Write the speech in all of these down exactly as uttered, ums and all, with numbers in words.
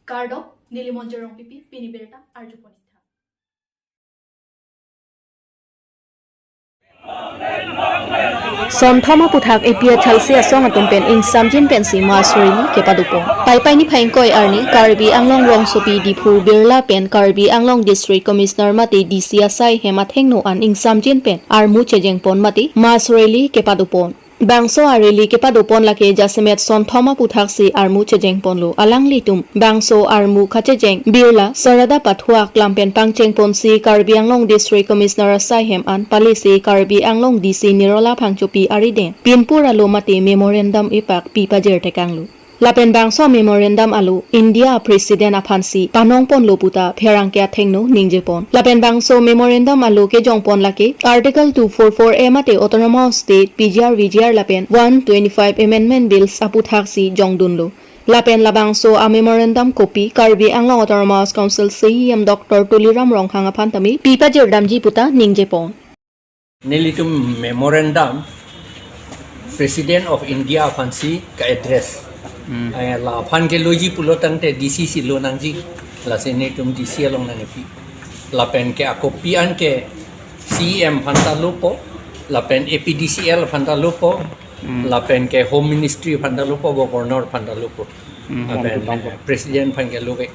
Kardom, neli Monjir Rongpipi, pini birta arjupon-ik tha. Sonthom aphuthak A P H L C asong atum pen ingsamjin pensi mass rally kepadopon. Paipai niphai ingkoi arni Karbi Anglong rongsopi Diphu Birla pen Karbi Anglong District Commissioner mate D C asai hem athengno an ingsamjin pen armu chejengpon mate mass rally kepadopon. Bangso a-rally kepadopon lake jasemet Sonthom aphuthak si armu chejengponlo. Alanglitum bangso armu kachejeng Birla Sarada Pathua aklam pen pangchengponsi Karbi Anglong District Commissioner asai hem an palisi Karbi Anglong D C Nirola Phangchopi ariden pinpur alo mate memorandum epak pipajir tekanglo. Lapen bangso memorandum alo India President aphansi panongponlo puta pherangke athengno ningjepon. Lapen bangso memorandum alo kejongpon lake Article two four four A mate Autonomous State, P G R V G R lapen one twenty-five Amendment Bills aphuthak si jongdunlo. Lapen labangso a-memorandum copy Karbi Anglong Autonomous Council C E M Doctor Tuliram Ronghang aphan tame pipajirdamji puta ningjepon. Nelitum memorandum President of India aphansi ka-address. Hmm. Eh, la aphan keloji pulo tangte D C si lonangji. Lasi nelitum D C along nangpi. Lapen ke a-copy an ke C E M aphan ta lopo, lapen A P D C L aphan ta lopo, Hmm. lapen ke Home Ministry aphan ta lopo, Governor aphan ta lopo. Hmm, Lapen, Home Ministry. eh, President aphan ke lovek.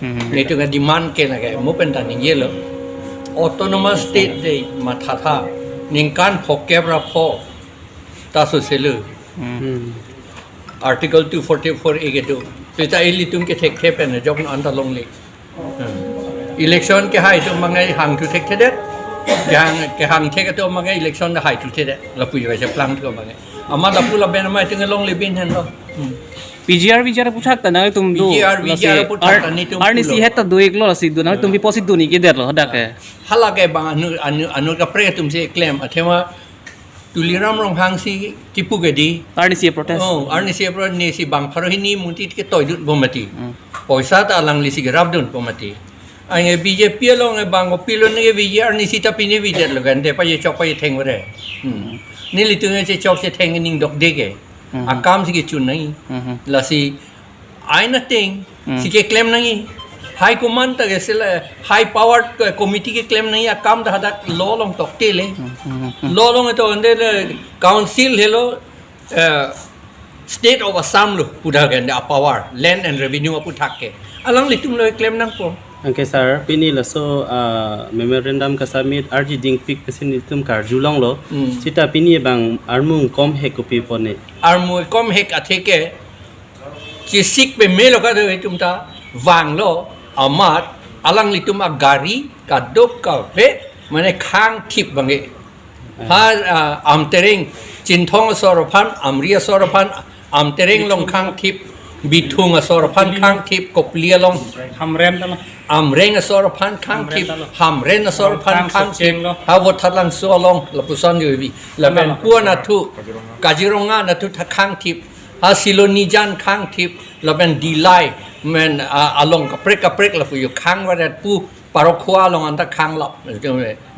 Hmm. Nelitum ke demand ke lake, mo pen ta ningjelo. Autonomous State de mathatha, ningkan phokep ra pho ta soselo. Hmm. Hmm. Article two forty-four A kedo. Seta ilitum ke thekthe pen jok no anta longle. Hmm. Election kehai atum abang ke hangthu thekthedet. Kehang, kehang thek atum abang ke election haithu thedet. Lapu jo kacheplangthu abang ke. Amat lapu lapen amat itum ke longle bin henlo. Hmm. P G R, V G R aphuthak ta nangtum do. P G R, lasi V G R aphuthak ar-, ta nelitum arnisi pulo. Het ta do-iklo lasi do nangtum Hmm. piposi do-ik-edetlo hadak ke. Hala ke bang anu, anu, anu kaprek atum si klem. Athema Tuliram Ronghang si kipu ke di. Arnisi protest. Oh, arnisi protest nisi bang pharo hini mungti ketoidunpo mati. Hmm. Poisa ta alanglisi kerapdunpo mati. Anke B J P along e bang kopilo neke V G R nisi ta pine videtlo kan de pachechok pachetheng vare. Hmm. Nelitum e chechok chetheng ning dokde ke. Hmm. Akam si kechun nangji. Hmm. Lasi ain ateng, Hmm. si keklem nangji. High command ta ke sila, high power ke committee keklem nangji akam ta hadak law along toktele. Hmm, hmm, hmm. Law along ito ande le council helo, eh, State of Assam lo, puda ke ande a-power, land and revenue aphuthak ke. Alanglitum lo klem nangpo. Anke sir, pini laso, ah, memorandum ka-submit arji dingpik pensi nelitum karjulonglo. Hmm. Seta pini bang armu komhek kopipon ne. Armu komhek atheke, chesik pemelo kado itum ta vanglo amat alanglitum agari kadokave mane khangthip abang ke. Ha, ah, Amtereng, Chinthong asor aphan, Amri asor aphan, Amtereng along khangthip, Bithung asor aphan khangthip, Kopili along Hamren talo. Amreng asor aphan khangthip, Hamren talo. Hamren asor aphan Longkhang khangthip, Socheng lo. Ha Vothatlangso along lapuson joivi. Lapen Talo. Pu anatthu, Kaziranga anatthu tha khangthip, ha Silonijan khangthip, lapen Dillai, men, ah, along kaprek kaprek lapu jo khang varet pu, Parokhowa along anta khanglap.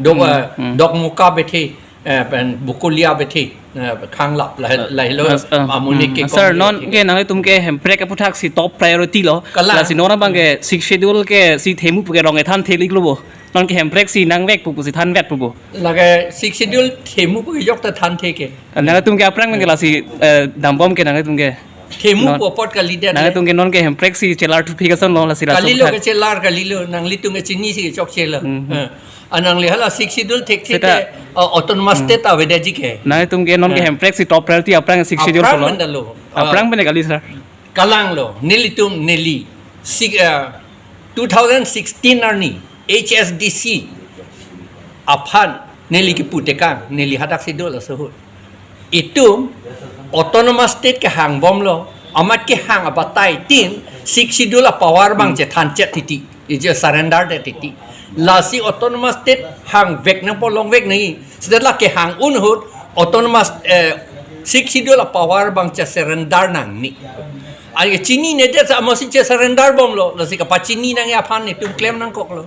Dok, Hmm, eh, hmm. Dokmoka bethe, eh, pen Bokolia bethe, eh, khanglap, lahi-, lahelo Mas, eh, amuni hmm. ke Sir, kong non bethe. Ke nangtum ke Hemprek aphuthak si top priority lo. Kalang. Lasi non abang ke Sixth Schedule ke si themu pu ke rong ethan thelik lo bo. Non ke Hemprek si nangvekpo pusi thanvetpo bo. Lake Sixth Schedule themu pu ke jok ta thanthe ke. Nangtum ke aphrang abang ke lasi, eh, dambom ke nangtum ke. Themu Non. Pu apot kalidet le. Nangtum ke non ke Hemprek si chelar thuphik ason lo lasi laso Kalilo aphuthak. Ke chelar kalilo, nanglitum ke chini si chokche lo. Hmm, hmm. Eh. Anang le hala Sixth Schedule thekthe Seta. Te, uh, Autonomous Hmm. State avedetji ke. Nangtum ke non ke Eh. Hemprek si top priority aphrang Sixth Schedule Aphrang pulo. Mendalo. Aphrang Uh, bene kali, sir. Kalang lo, nelitum neli. Si, uh, two thousand sixteen arni H S D C aphan neli kipu tekang, neli hadak si dolo suhut. Itum Autonomous State kehangbomlo, amat kehang abatai tin, Sixth Schedule a-power abang Hmm. chethan chet titi, ije surrender det titi. Lasi Autonomous State hangvek nangpo, longvek nangji. Seta la kehang un ahut, Autonomous, eh, Sixth Schedule a-power abang che-surrender nangne. Anke chininedet sa amatsi che-surrender bomlo, lasi kapachini nangji aphan netum klem nangkoklo.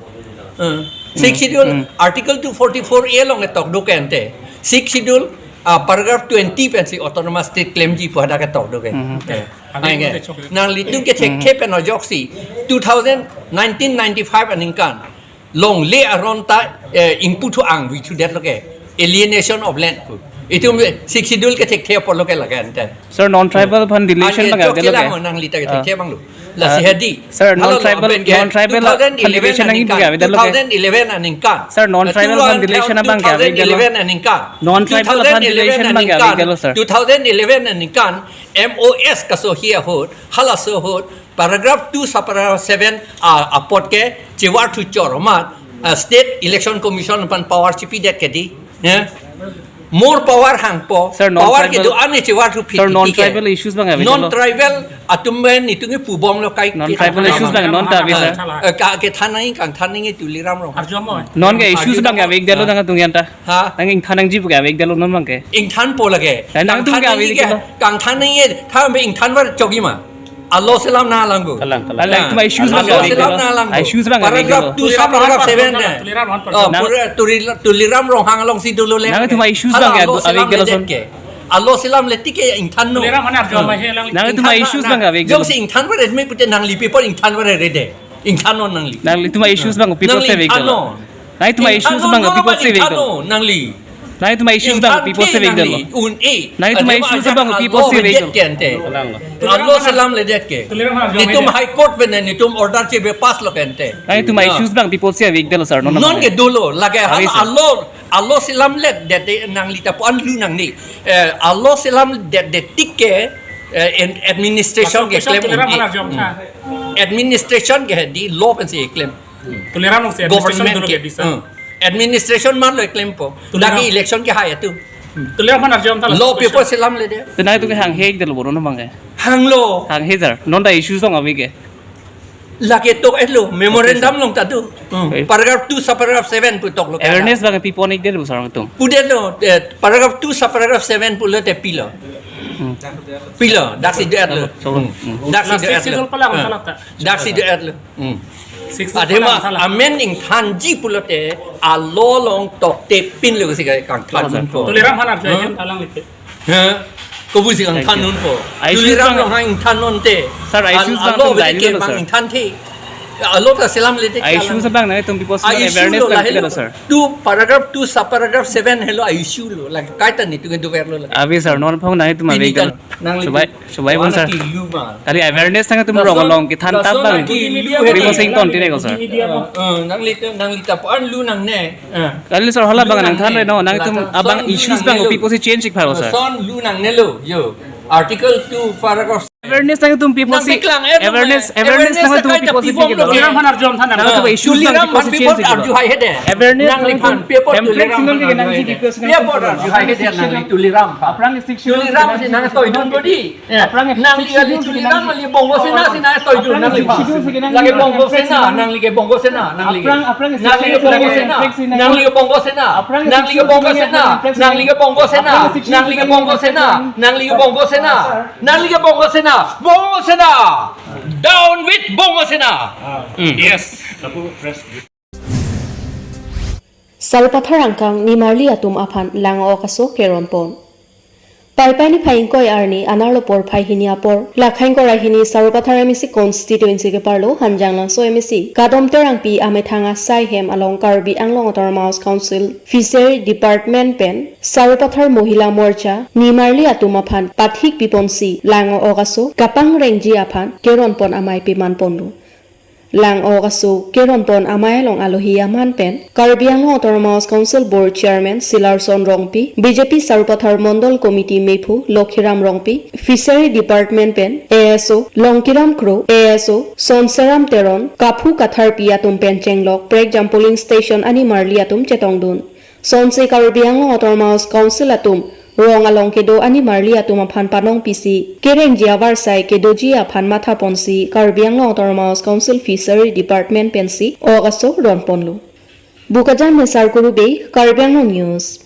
Eh, Sixth Hmm. Schedule, Hmm. Article two forty-four A along ketok do ke ante. Sixth Schedule, Ah, paragraph twenty pensi autonomous state klemji pu hadak ketok do ke. Mhm. Eh, Angke angke. Nang litum ke thekthe pen ojoksi two thousand nineteen ninety-five aningkan longle aron ta, eh, ingpu thu angvi thu det lo ke. Alienation of land pu. Itum Sixth Schedule ke thekthe apor lo ke laga ante. Sir, non-tribal aphan relation Anke bang chok ave lo ke. Kelang nang lita ke Ah. thekthe bang lo. Lasi Ah, hedi. Sir, Hala lo non-tribal, aben ke non-tribal aphan two thousand eleven relation nangji aningkan, pu ke ave lo ke. two thousand eleven aningkan. Sir, non-tribal aphan relation abang ke ave lo. two thousand eleven aningkan. Non-tribal aphan relation abang ke ave lo, sir. two thousand eleven aningkan, M O S kasohi ahut, halaso ahut, paragraph two, subparagraph seven, ah, apot ke, chevar thu chor amat, ah, State Election Commission aphan power chipi det ke di, ya. More power hangpo, Sir, power non-tribal, kedo-an ne chevar thu sir, phit non-tribal issues bang ave lo. Non-tribal atum ben itum ke pubom lo kai Non-tribal issues bang non ta ave, sir. Eh, ka kethan nangji, kangthan nangji Tuliram Ronghang. Arjumoi. Non ke issues bang ave lo nangtum anta. Ha? Nang ingthan nangji pu ke ave lo non bang ke. Ingthanpo lake. Nang, nangtum ke ave lo. Kangthan nangji ke, kangthan nangji, tha me ingthan var chogi ma. Alo selam na langgo. Kalang, kalang. Kalang, tuma issues bang Alo ke ave selam lo. Na langgo. Issues bang ke ave lo. Paragraph two, subparagraph seven na. Tuliram Ronghang. Oh, Nang pura Turi-, Tuliram Ronghang alongsi dolo le. Nang tuma issues bang ke alo ave selam lo le son. Det ke. Alo selam le tik ke ingthan no. Tuliram Ronghang arjumoi he lang. Nang tuma issues bang ke ave lo. Jongsi ingthan var edme pute nangli paper ingthan var rede. Ingthan non nangli. Nangli tuma issues bang people se ave lo. Nangli ingthan non. Nang tuma issues bang people se ave lo. Ingthan non, nangli. Nang tuma issues bang people se ave lo. Ingthan nangli. Un e. Nang tuma issues bang people se ave lo. Alo selam le det ke. Netum High Court pen netum order che be pass lo ke ante. Nang tuma issues bang people se ave lo, sir. Non ke dolo lake hal alo, alo selam le det nangli ta pu-an lu nangne. Eh, alo selam det det tik ke, eh, en-, administration ke klem. Administration ke di law pensi klem. Tuliram Ronghang si administration Government dolo ke ke, di, sir. Hmm. Administration man lo klempo. Tuliram. Lagi election ke hai atum. Tuliram Ronghang arjum tha la Law question. People selam le de. Tenai tu ke hanghe de lo boron bang ke. Hanglo. Hanghe, sir. Non ta issues bang ave ke. Lake tok et lo memorandum Okay, sir. Long ta do. Hmm. Okay. Paragraph two, subparagraph seven pu tok lo ke. Awareness bang people ni de lo sir tum. Pu det lo, eh, paragraph two, subparagraph seven pu lo te pilo. Hmm. Pilo, daksi det lo. So, Hmm. Hmm. Daksi Last det six lo. Schedule pala Hmm. Daksi det lo. Hmm. Six Adema pala salah. Amen ingthanji pulote alo along tokte pin lo si kangthan Salah, sir. Unpo. Tuliram Ronghang arjumoi Hmm. he lang lite. Ha? Kobu si kangthan Thank you. Unpo. Ayush Tuliram Bang. Ronghang ingthan non te. Sir, Ayush Al-, Bang alo tum bete dai ke lo, bang sir. Ingthan the. Alo ta selam le te Ayush kalang. Bang na tum people Ayush awareness lo lang lahelo. Kita lo, sir. Two paragraph two subparagraph seven helo ayush lo. Lake kaita netum ke dover lo lake. Ave, sir, non phong na tum Ini ave kan. Nang Subai, litu. Subai Wana pon, sir. Kilu ma. Kali awareness nang tum Lason, rong along kethan tap lason bang. Kilu Bimo he. Sing ton tine ko, sir. Media mo. Eh, nang litu, nang litu pu-an lu nangne. Eh. Kali sir hala bang nang than re no, nang tum Lason abang lu issues bang nangne lo. People si change ik pharo, sir. Lason lu nangne lo, yo. Article two, paragraph Awareness nang tum people Nang si. Biklang, eh, Awareness, eh, awareness awareness nang tum kaita people si pibom biklang. Lo. Tuliram Ronghang arjum tha nang. Nang tum issues Tuliram bang people si people change ik pharo. Arju hai hede. Awareness nang nang tum lipan people template Tuliram single ke nang arju hai ji hede. Request nang Dia tum bor arju hai hede nang li Tuliram. Aphrang six Tuliram si nang toi dun bodi. Aphrang nang liga li Tuliram li Bongo Sena si nang toi dun nang li. Lagi Bongo Sena, nang liga Bongo Sena, nang liga. Aphrang, aphrang Nang liga Bongo Sena, nang liga Bongo Sena, nang liga Bongo Sena, nang liga Bongo Sena, nang liga Bongo Sena, nang liga Bongo Sena, nang liga Bongo Sena, Bongo Sena. Down with Bongo Sena. Yes. Sarupathar angkang nimarli atum aphan lang-ok aso keron pon. Paipai niphai ingkoi arni anerlo porphai hini apor, Lakhaing Kora hini Sarupathar M A C constituency keparlo Hanjanglangso M A C Kadom Terangpi amethang asai hem along Karbi Anglong Autonomous Council Fishery Department pen Sarupathar Mohila Morcha nimarli atum aphan pathik piponsi lang-ok aso kapangrengji aphan keron pon amei peman ponlo. Lang-ok aso keron pon amei along alohi aman pen Karbi Anglong Autonomous Council Board Chairman Silarson Rongpi, B J P Sarupathar Mondol Committee mephu Lokhiram Rongpi, Fishery Department pen A S O Longkiram Kro, A S O Sonseram Teron, kaphu katharpi atum pen chenglok Prekjam polling station animarli atum chetongdun. Sonsi Karbi Anglong Autonomous Council atum rong along kedo animarli atum aphan panong pisi kerengji avarsai kedoji aphan matha ponsi Karbi Anglong Autonomous Council Fishery Department pensi ok aso ron ponlo. Bokajan me Sarkuru Bey, Karbi Anglong News.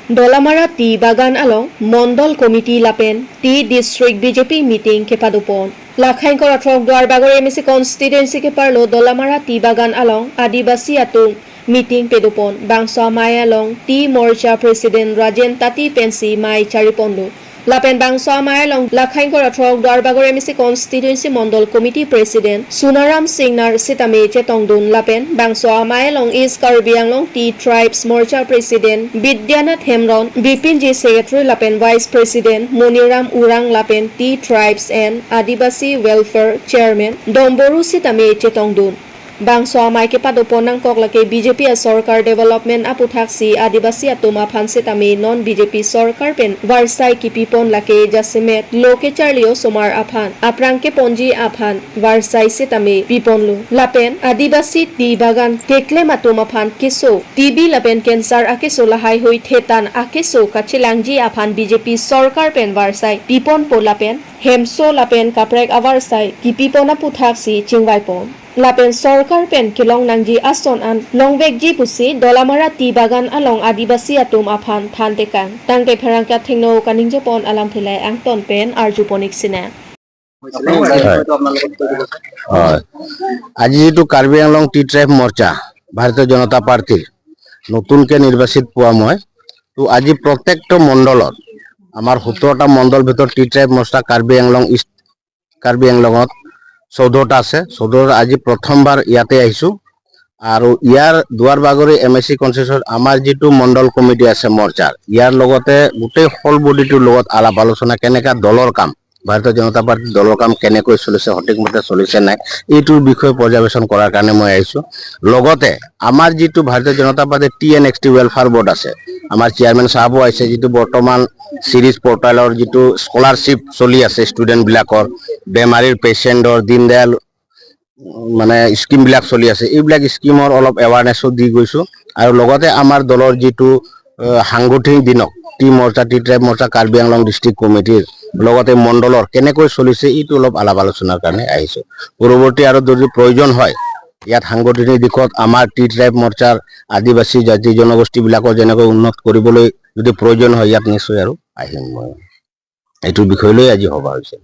Dolamara Tea Bagan along Mondol Committee lapen Tea District B J P meeting kepado pon. Lakhaing Kora throk Duarbagori M A C constituency keparlo Dolamara Tea Bagan along Adivasi atum meeting padopon. Bangso amei along Tea Morcha President Rajen Tati pensi mei chariponlo. Lapen bangso amei along Lakhaingkor Athrok Duarbagor M A C Constituency Mondol Committee President Sunaram Singnar sitame chetongdun lapen bangso amei along East Karbi Anglong Tea Tribes Morcha President Bidyanath Hemron, Bipin G Secretary lapen Vice President Moniram Urang lapen Tea Tribes and Adivasi Welfare Chairman Domboru sitame chetongdun. Bangso amei kepadopon nangkok lake B J P asorkar development aputhaksi Adivasi atum aphan sitame non B J P sorkar pen varsai kipipon lake jasemet lo kecharli osomar aphan, aphrang keponji aphan varsai sitame piponlo. Lapen Adivasi tea bagan keklem atum aphan keso, T B lapen cancer akeso lahai hui thetan akeso kachelangji aphan B J P sorkar pen varsai piponpo lapen hemso lapen kaprek avarsai kipipon aputhaksi chingvaipon. Lapen sorkar pen kelong nangji ason an longvekji pusi Dolamara tea bagan along Adivasi atum aphan thantekang. Tangte pherangke athengno kaningjepon alam philai angton pen arjupon ik sinang. হয়। আজি যিটো কাৰ্বি আংলং টি ট্ৰাইব মৰ্চা ভাৰতীয় জনতা পাৰ্টিৰ নতুনকৈ নিৰ্বাচিত পোৱা মই, তো আজি প্ৰত্যেকটো মণ্ডলত, আমাৰ সোতৰটা মণ্ডল ভিতৰত টি ট্ৰাইব মৰ্চা কাৰ্বি আংলং ইষ্ট, কাৰ্বি আংলঙত চৈধ্যটা আছে। চৈধ্যটা আজি প্ৰথমবাৰ ইয়াতে আহিছোঁ। আৰু ইয়াৰ দুৱাৰবাগৰি এম এ চি কনষ্টিটুৱেঞ্চিত আমাৰ যিটো মণ্ডল কমিটি আছে মৰ্চাৰ, ইয়াৰ লগতে গোটেই হল বডিটোৰ লগত আলাপ আলোচনা, কেনেকা দলৰ কাম, ভাৰতীয় জনতা পাৰ্টিৰ দলৰ কাম কেনেকৈ চলিছে, সঠিকমতে চলিছে নাই, এইটোৰ বিষয়ে পৰ্যবেক্ষণ কৰাৰ কাৰণে মই আহিছোঁ। লগতে আমাৰ যিটো ভাৰতীয় জনতা পাৰ্টিৰ টি এন এক্স টি ৱেলফেয়াৰ বৰ্ড আছে, আমাৰ চেয়াৰমেন চাহাবো আহিছে, যিটো বৰ্তমান চিৰিজ পৰ্টেলৰ যিটো স্কলাৰশ্বিপ চলি আছে ষ্টুডেণ্টবিলাকৰ, বেমাৰীৰ পেচেণ্টৰ, দীনদয়াল মানে স্কিমবিলাক চলি আছে, এইবিলাক স্কিমৰ অলপ এৱাৰনেছো দি গৈছোঁ। আৰু লগতে আমাৰ দলৰ যিটো আহ, সাংগঠনিক দিনক টি মৰ্চা, টি ট্ৰাইব মৰ্চা, কাৰ্বি আংলং ডিষ্ট্ৰিক্ট কমিটিৰ লগতে মণ্ডলৰ কেনেকৈ চলিছে, এইটো অলপ আলাপ আলোচনাৰ কাৰণে আহিছোঁ। পৰৱৰ্তী আৰু যদি প্ৰয়োজন হয়, ইয়াত সাংগঠনিক দিশত আমাৰ টি ট্ৰাইব মৰ্চাৰ আদিবাসী জাতি জনগোষ্ঠীবিলাকৰ যেনেকৈ উন্নত কৰিবলৈ যদি প্ৰয়োজন হয়, ইয়াত নিশ্চয় আৰু আহিম মই। এইটো বিষয় লৈ আজি সভা হৈছে।